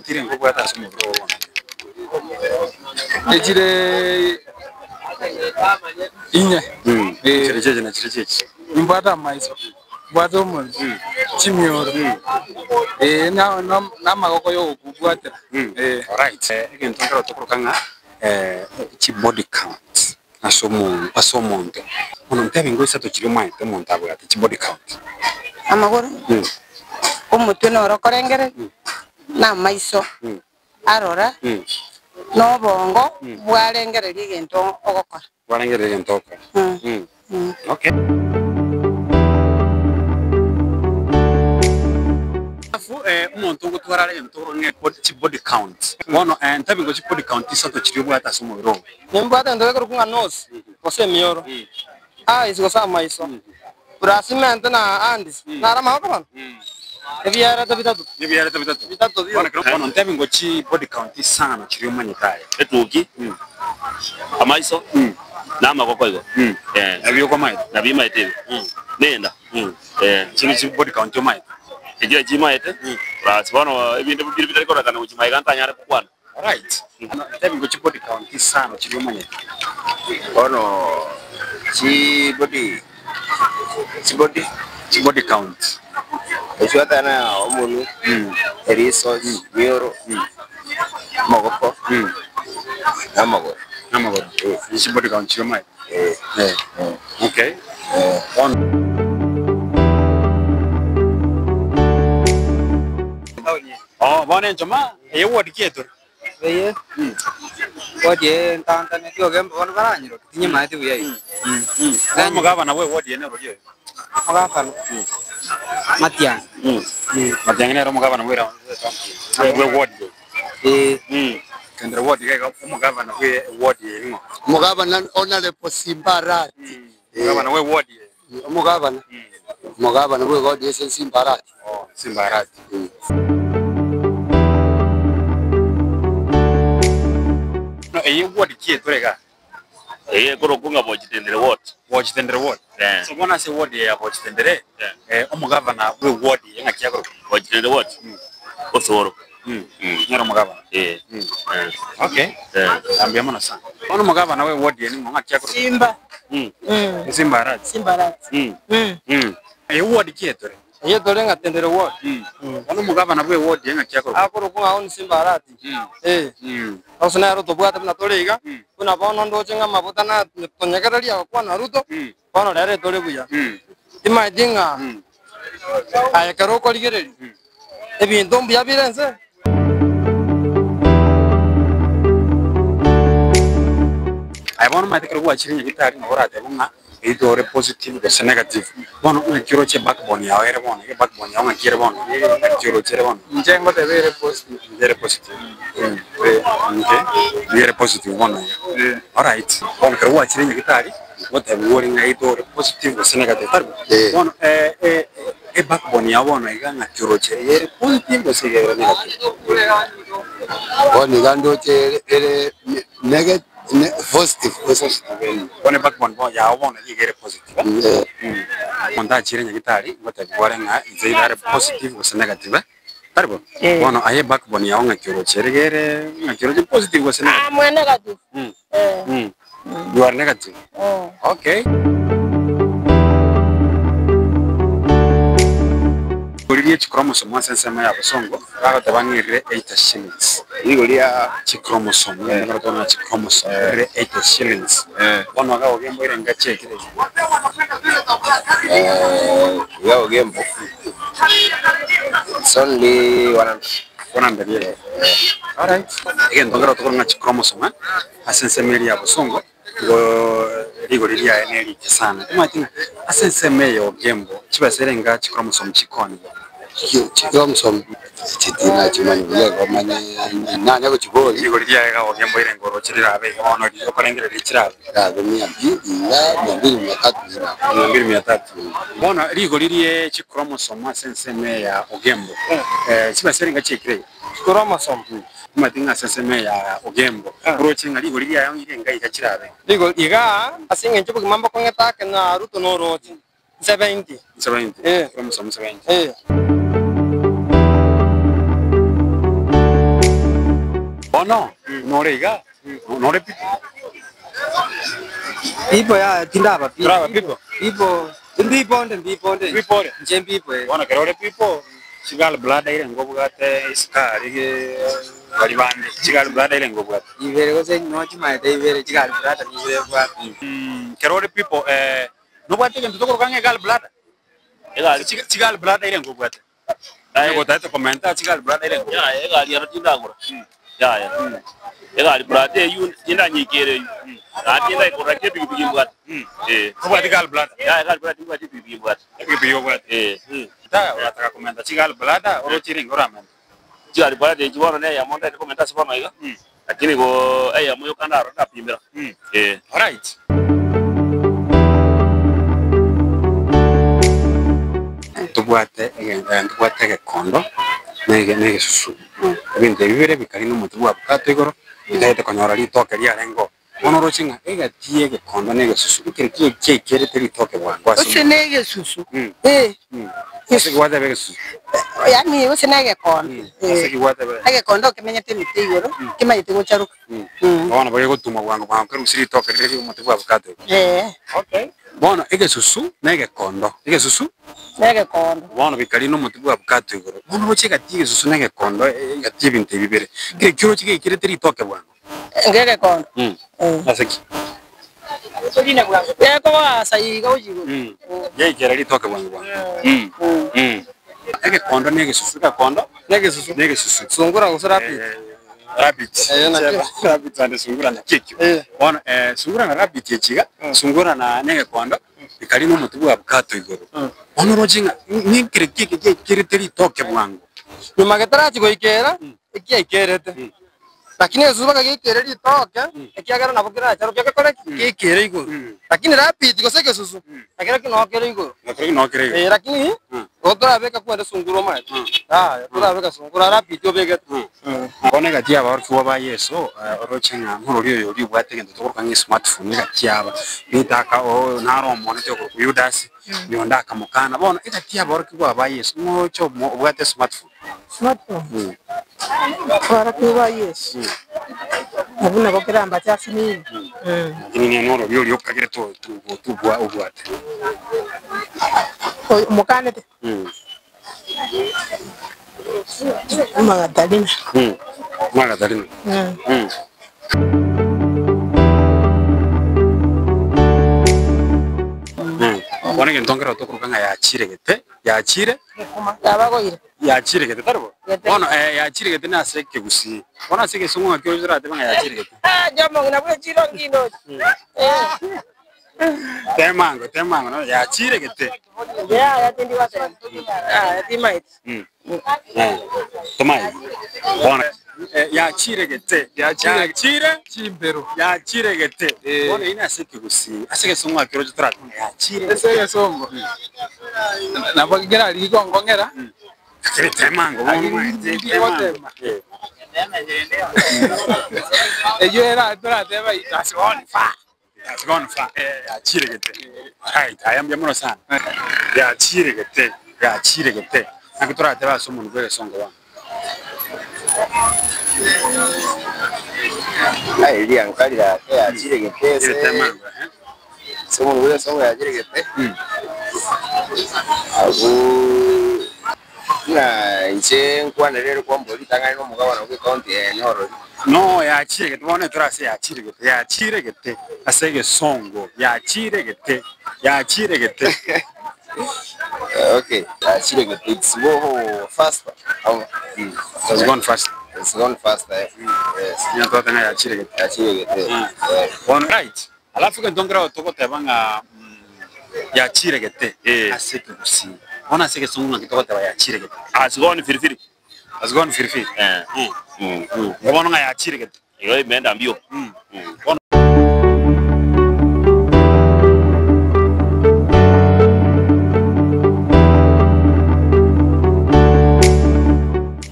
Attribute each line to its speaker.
Speaker 1: count ire nkobwate ase omobere oo bono?
Speaker 2: Echire inye. Eh.
Speaker 1: Chire chechi na chire chechi.
Speaker 2: Nimbwate amaiso, mbwate omonwe, chimioro, eh, na na na amagoko ya ogokobwatera, eh.
Speaker 1: Alright, egento nkero tokoroka ng'a chibody count ase omo ase omonto. Bono ntebi ingo isato chiria omanyete omonto abwate chibody count.
Speaker 3: Amagoro, omotwe noro okorengereria, na amaiso arora, na obongo bwarengereria egento ogokora.
Speaker 1: Bwarengereria egento ogokora. Okay. Alafu omonto ogotwara are egento tokoroka ng'a chibody count. Bono ntebi ingo chibody count isato chiria obwate ase omobere oo.
Speaker 2: Nimbwate egento gekorokwa ng'a nose, gose emioro, eyes gose amaiso, plus mente na hands, naro amaboko bono, ebierete bitato.
Speaker 1: Ebierete bitato.
Speaker 2: Bitato bioka.
Speaker 1: Bono ntebi ngo chi body count isano chiria omanyete aye.
Speaker 4: Etuki, amaiso, na amagoko igo. Eh.
Speaker 1: Nabio okomaete?
Speaker 4: Nabio imaete ebi. Nenda. Eh.
Speaker 1: Chinde chi body count omaete?
Speaker 4: Echio chimaete, plus bono ebinde bire bitari kororekana gochia magega ntanyare kokwana.
Speaker 1: Alright. Ntebi ngo chibody count isano chiria omanyete.
Speaker 5: Bono chibody chibody
Speaker 1: Chibody count.
Speaker 5: echio na omonwe, eriso, chimioro, amagoko, na amagoro.
Speaker 1: Na amagoro. Echi chibody count chiria omanyete.
Speaker 5: Eh.
Speaker 1: Eh. Okay. Bono. Oh, bono enchoma eye ward ki etore?
Speaker 2: Eye ward eye ntantaneti ogembe bono baranyiroke tinyemaeti buya igo.
Speaker 1: Bono omogabana bwe ward eye noro oria oyo?
Speaker 2: Omogabana Matiang'i.
Speaker 1: Matiang'i nere omogabana bwe ekaunti eye bwe ward eye.
Speaker 2: Ee.
Speaker 1: Kendere ward iga iga omogabana bwe ward eye ning'o?
Speaker 6: Omogabana Honourable Simba Arati.
Speaker 1: Omogabana bwe ward eye.
Speaker 6: Omogabana, omogabana bw'egodi ase Simba Arati.
Speaker 1: Oh, Simba Arati. No, eye ward ki etore igaa?
Speaker 4: Eye ekorokwa ng'a Bochitendere Ward.
Speaker 1: Bochitendere Ward.
Speaker 4: Eh.
Speaker 1: So bono ase ward eye ya Bochitendere, eh, omogabana bwe ward eye ng'aki akorokwa?
Speaker 4: Bochitendere Ward? Osoro.
Speaker 1: Nere omogabana.
Speaker 4: Eh. Eh.
Speaker 1: Okay.
Speaker 4: Eh.
Speaker 1: Mbuya mono sana. Bono omogabana bwe ward eye ning'o ng'aki akorokwa?
Speaker 3: Simba.
Speaker 1: Simba Arati.
Speaker 3: Simba Arati.
Speaker 1: Eye ward ki etore?
Speaker 2: Eye tore ng'a Tendere ward.
Speaker 1: Bono omogabana bwe ward eye ng'aki akorokwa?
Speaker 2: Akorokwa ng'a Hon Simba Arati. Eh. Ase nere otobwate buna tore iga, buna bono ndoche ng'a amabuta na tonyegereria agokwana Ruto, bono rero etore buya. Timanyeti ng'a aye ekero okorigereria, ebinto mbuya bire ense.
Speaker 1: Aye bono omanyete ekero gwachire nyagitari nabo oratebe ng'a either ore positive gose negative. Bono ng'aki oroche ebackbone yao ere bono, ebackbone yao ng'aki ere bono, ng'aki oroche ere bono?
Speaker 2: Inche ngoteba ere positive.
Speaker 1: Ere positive. Okay, nigo ere positive bono iga. Alright, bono ekero gwachire nyagitari, ngotebiwa ore ng'a either ore positive gose negative, tari bo? Bono ebackbone yao bono iga ng'aki oroche, ere positive gose iga ere negative?
Speaker 6: Bono iga ndoche ere ere nege positive.
Speaker 1: Positive, bono ebackbone bono yao bono iga ere positive. Omonto achire nyagitari, ngotebiwa ore ng'a inche iga are positive gose negative. Tari bo?
Speaker 3: Eh.
Speaker 1: Bono aye ebackbone yao ng'aki oroche ere gere ng'aki oroche positive gose negative?
Speaker 3: Ah, mwa negative. Eh.
Speaker 1: You are negative?
Speaker 3: Eh.
Speaker 1: Okay. Rigori rie chichromosome ase ensemo ya bosongo bagoteba ng'a erire 80 shillings.
Speaker 5: Rigori ria
Speaker 1: Chichromosome, egento ekero tokobana chichromosome, erire 80 shillings. Bono iga ogembo ere enga chiekire iga.
Speaker 5: Iga ogembo it's only 100.
Speaker 1: 100 yeah. Alright. Egento nkero tokobana ng'a chichromosome ase ensemo eria ya bosongo igo rigori riaye nerike sana. Omanyete ng'a ase ensemo eye ya ogembo chibesa ere enga chichromosome chikoonigwa.
Speaker 6: Chichromosome tinachimanya buya igo manye nanya gochiboria.
Speaker 1: Rigori riaye iga ogembo ere enga oroche rirabe iga bono riria okorengereria chirabe.
Speaker 6: Rirabe mia mbili iga, mia mbili mia tatu iga.
Speaker 1: Mia mbili mia tatu. Bono rigori rie chichromosome ase ensemo eye ya ogembo chibesa ere enga chiaikire iga.
Speaker 2: Chichromosome.
Speaker 1: Omanyete ng'a ase ensemo eye ya Ogembo, oroche ng'a rigori riaye rire enga iga chirabe.
Speaker 2: Rigori igaa, ase engencho obogima mbokong'ete ake na Ruto noroche, 70.
Speaker 1: 70,
Speaker 2: Eh.
Speaker 1: chromosome 70.
Speaker 2: Eh.
Speaker 1: Bono, nore iga, nore people.
Speaker 2: People yaya tindaba people.
Speaker 1: Toraba people?
Speaker 2: People, mbipo nde mbipo nde.
Speaker 1: Mbipo ore?
Speaker 2: Inche mbipo eh.
Speaker 1: Bono kero ore people, chigall bladder ere ngobwate esukari ge bari bande, chigall bladder ere ngobwate.
Speaker 2: Ibere gose no chimaete ibere chigall bladder nibere mbwate.
Speaker 1: Kero ore people eh, nobwate egento tokoroka ng'a egall bladder?
Speaker 4: Egari.
Speaker 1: Chigall bladder ere ngobwate. Onye gotagete komenta chigall bladder ere ngobwate.
Speaker 4: Yaya egari ero tindagora. Yaya. Egari brother eywo tindanyikera eywo. Naende tindaikorora ki epikipiki mbwate. Eh.
Speaker 1: Tobwati gall bladder?
Speaker 4: Yaya egari brother timbwati epikipiki mbwate.
Speaker 1: Epikipiki obwate?
Speaker 4: Eh.
Speaker 1: Ta orataka komenta chigall bladder oroche erenge oramente?
Speaker 4: Chigari brother echi bono na eyemo ntaete komenta ase bono iga, lakini go eyemo yoka ndarora ndapimera. Eh.
Speaker 1: Alright. Ntobwate ntobwate egekondo na egesusu. Ebinto ebi bibere bikari na omote bwa avocado igoro, bitagete konyora ritoke riarenge oo. Bono oroche ng'a egati ya egekondo na egesusu ekere ki kiaikerete ritoke bwango ase
Speaker 3: Gose
Speaker 1: omonto.
Speaker 3: na egesusu, eh.
Speaker 1: Ase ki gwateba egesusu?
Speaker 3: Yaani gose na egekondo,
Speaker 1: Ase ki gwateba?
Speaker 3: Egekondo kemenyete emete igoro, kemanyete gocharuka.
Speaker 1: Bono nabo gegotuma bwango bwango kerusie ritoke riria ria omote bwa avocado igoro.
Speaker 3: Eh.
Speaker 1: Okay. Bono egesusu na egekondo, egesusu
Speaker 3: Na egekondo.
Speaker 1: Bono bikaria na omote bwa avocado igoro. Bono oroche egati ya egesusu na egekondo egati ya ebinto ebi bibere. Kere ki oroche geikerete ritoke bwango?
Speaker 3: Ngegekondo.
Speaker 1: Ase ki?
Speaker 3: Gekogoasa iga gochia igoro.
Speaker 1: Geikera ritoke bwango bwango. Egekondo na egesusu, egekondo
Speaker 2: Na egesusu.
Speaker 1: na egesusu.
Speaker 2: Sungura gose rabbit.
Speaker 1: Rabbit.
Speaker 2: Eh, nakio.
Speaker 1: Rabbit and sungura nakio ekio.
Speaker 2: Eh.
Speaker 1: Bono sungura na rabbit echi iga, sungura na na egekondo, bikari na omote bwa avocado igoro. Bono oroche ng'a ninkere ki eke giaikerete ritoke bwango.
Speaker 2: Nyuma getarachi goikera, ekiaikerete. Lakini egesusu mpaka geikere ritoke, ekiagera nabo keracharoke gekore ki? Geikere igoro. Lakini rabbit gose egesusu, nakerokio noo kere igoro.
Speaker 1: Nakerokio noo kere igoro.
Speaker 2: Eh, lakini igo torabeka kwende sungura omanyete. Yaya, torabeka sungura rabbit obegete.
Speaker 1: Bono egati y'abaorokigwa ba Yeso, oroche ng'a norori oyo oria obwate egento tokoroka ng'a esmartphone egati yaba, nitaka oo naro omonete okorokwa Yudasi, na onde akamokana. Bono egati y'abaorokigwa ba Yeso, ng'o oroche obwate esmartphone?
Speaker 3: Smartphone? Abaorokigwa ba Yeso, abwo nabo kerambache ase nini.
Speaker 1: Lakini nigo norori oria okagerete obwate.
Speaker 3: Omokanete? Magatalina.
Speaker 1: Magatalina. Bono egento nkero tokoroka ng'a yachire gete, yachire.
Speaker 3: Yabagoire.
Speaker 1: Yachire gete, tari bo?
Speaker 3: Gete.
Speaker 1: Bono yachire gete nase ekegusii. Bono ase egesongo ng'aki oroche oratebe ng'a yachire gete?
Speaker 3: Jomong'ina bwe chiro ngino oche.
Speaker 1: Temango, temango, no yachire gete.
Speaker 3: Yaya tindi goteba. Yaya timaeti.
Speaker 1: Tomaeti. Bono yachire gete. Yachire
Speaker 2: Chimbero.
Speaker 1: Yachire gete. Bono eyio nase ekegusii. Ase egesongo ng'aki oroche toratebe ng'a yachire gete?
Speaker 2: Ase egesongo nabo kerarigie kongong'era.
Speaker 1: Lakini temango bono omanyete, temango.
Speaker 2: Eyio era torateba it has gone far.
Speaker 1: It has gone far. Yachire gete. Alright, aya mbuya mono sana. Yachire gete, yachire gete. Naki toratebe ase omonwa bwa egesongo bono.
Speaker 5: Aye riankarire ake yachire gete ase
Speaker 1: Temango, eh.
Speaker 5: ase omonwa bwa egesongo yachire gete. Abwo buna inche nkwanere ere kwambora ritang'ani na omogabana bwe ecounty eye norori.
Speaker 1: No yachire gete bono etore ase yachire gete yachire gete ase egesongo yachire gete yachire gete.
Speaker 5: Okay, yachire gete it's go faster.
Speaker 1: It's gone faster.
Speaker 5: It's gone faster, eh. Yes.
Speaker 1: Nigo togoteba ng'a yachire gete.
Speaker 5: Yachire gete. Eh.
Speaker 1: Bono right. Alafu egento nkere togoteba ng'a yachire gete
Speaker 4: Eh.
Speaker 1: ase ekegusii. Bono ase egesongo ng'aki togoteba yachire gete?
Speaker 4: Has gone firifiri.
Speaker 1: Has gone firifiri.
Speaker 4: Eh.
Speaker 1: Bono ng'a yachire gete.
Speaker 4: Igo imeenda mbio.
Speaker 1: Bono.